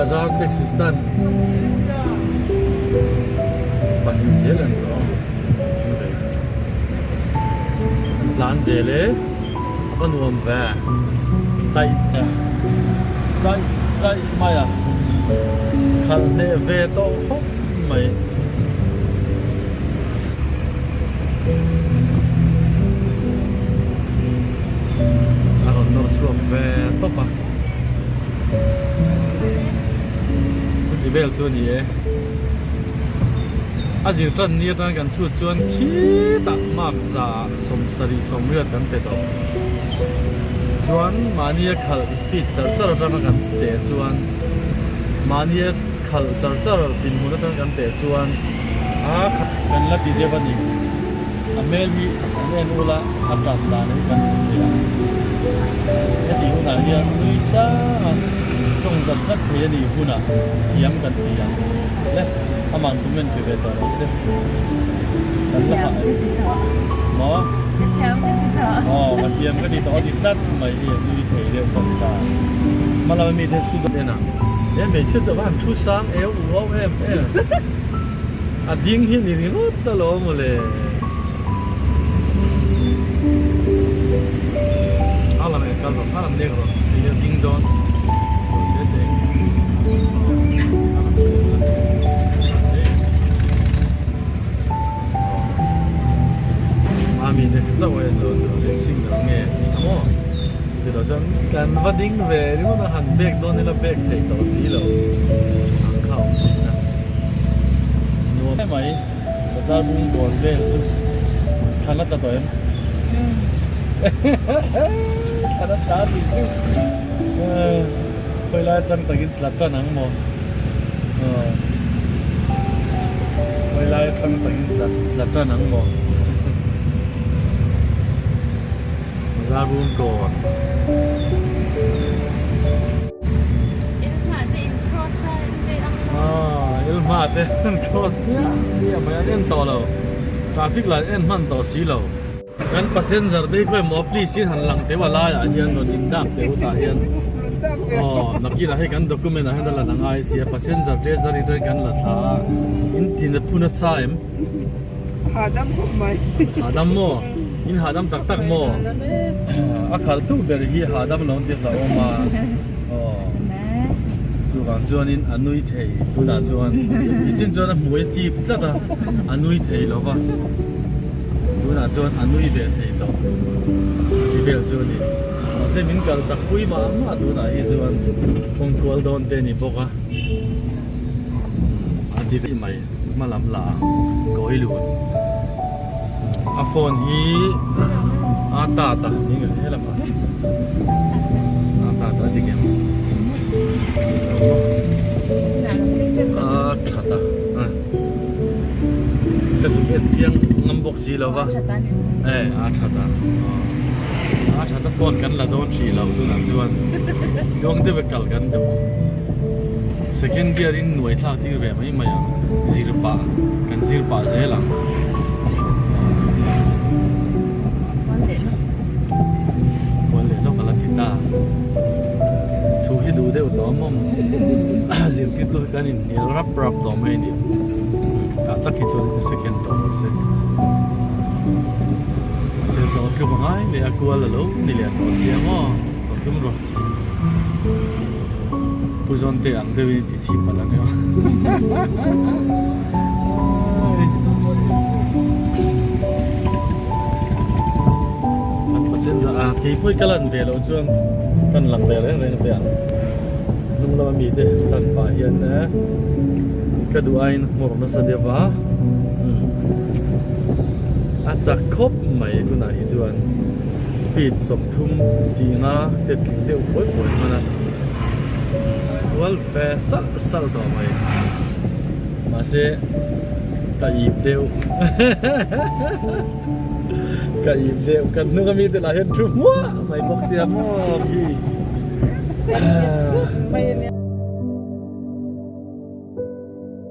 Bazar taxi stand pahnih zel an ni awm an tlan zel e a va nuam ve chaih chaih chaih mai a khalh hneh ve tawh khawp mai. A rawn nawr chhuak ve tawp a chuti vel chu a ni e a zir tan ni atang kan chhut chuan khitah mark za 70 80 kan pe tawh chuan mahnia khalh speed char char atanga kan teh chuan mahnia khalh char char dinhmun atang kan teh chuan a kan la ti deuh a ni. A hmel hi an en ula a tan dan hi kan hmu thei ang. Heti hunah hian nui sang a tawng zat zat thei a nih hunah thiam kan ti ang. Le, amah comment pe ve tawh rawh se. Kan la hah em? Maw? Ka thiam ka ti tawh. Aw, ka thiam ka ti tawh a ti tlat mai hi a nui thei deuh ka ti ta. Hma lama mite su en ang. He hmeichhia chu a va han thu sang eu uau em em. A ding hi ni ringawt alawm mawle. A lam eh kal rawh, a lam nek rawh, hei hi a ding dawn. Te te. A lam nek. Mami te chauh a en lo tur eng signal nge a maw? Chutah chuan kan va ding ve ringawt a, han bag dawn ila bag theih tawh si lo ang kha a awm thin a. Nuam em mai, bazar bung bawn vel chu thlan a tla tawh em? Thlan a tla tih chu khawi lai atang takin tla tan ang maw? Khawi lai atang takin tla tan ang maw? Bazar Bungkawn. Ilhma te in cross a in ve ang lo. Aw ilhma te an cross miah miah mai an en tawh lo. Traffic light en hman tawh si lo. Kan passenger te hi khawi maw please in han lang teuh a laiah hian rawn in dak teuh tah hian aw nakinah hei kan document ah hian a lan a ngai sia passenger te zar in kan la thla a in tin a phu nasa em. Hahdam khawp mai. Hahdam maw? In hahdam tak tak maw? A khal tu ber hi hahdam lo an ti hlauhawm a. Aw. Chuvang chuanin a nui thei tunah chuan nichin chuan a hmui a chip tlat a, a nui thei lo va. Tunah chuan a nui ve thei tawh ti vel chu a ni. Mahse min kal chak pui mah mah tunah hi chuan kawngkual dawn te a ni bawk a. A ti vek mai. Hma lam la kawi lut a phone hi a ta ta ni nge he lam a a ta ta dik em a tha ta a ka zuk en chiang ngam bawk si lo va e a tha ta a tha ta phone kan la dawn hrih lo tunah chuan tluang deuh a kal kan duh. Second gear in nuai thlak tir ve mai mai ang zir pah kan zir pah zel ang. Kual leh lawk a la ti ta. Thu hi duh deuh tawh a mawm zirtirtu hi kan inhnial rap rap tawh mai a ni. Tah tak hi chuan second tawh ang se. Mahse tawh tluk a ngai leh a kual a lo ni leh tawh sia maw tawh tlum rawh. Pu Zawnte ang deuhin i ti thih palh ang emaw. An passenger a keipawh hi ka lan ve loh chuan kan lang ve reng reng ve ang. Hnung lama mite lan pah hian eh ka duh aiin hmawr nasa deuh va. A chak khawp mai tunah hi chuan. Speed 30 tih nga te tling deuh fuai fuai hman a kual ve salh salh tawh mai mahse ka ip deuh ka ip deuh kan hnung ami te lah hian thu hmuah mai bawk sia maw khi.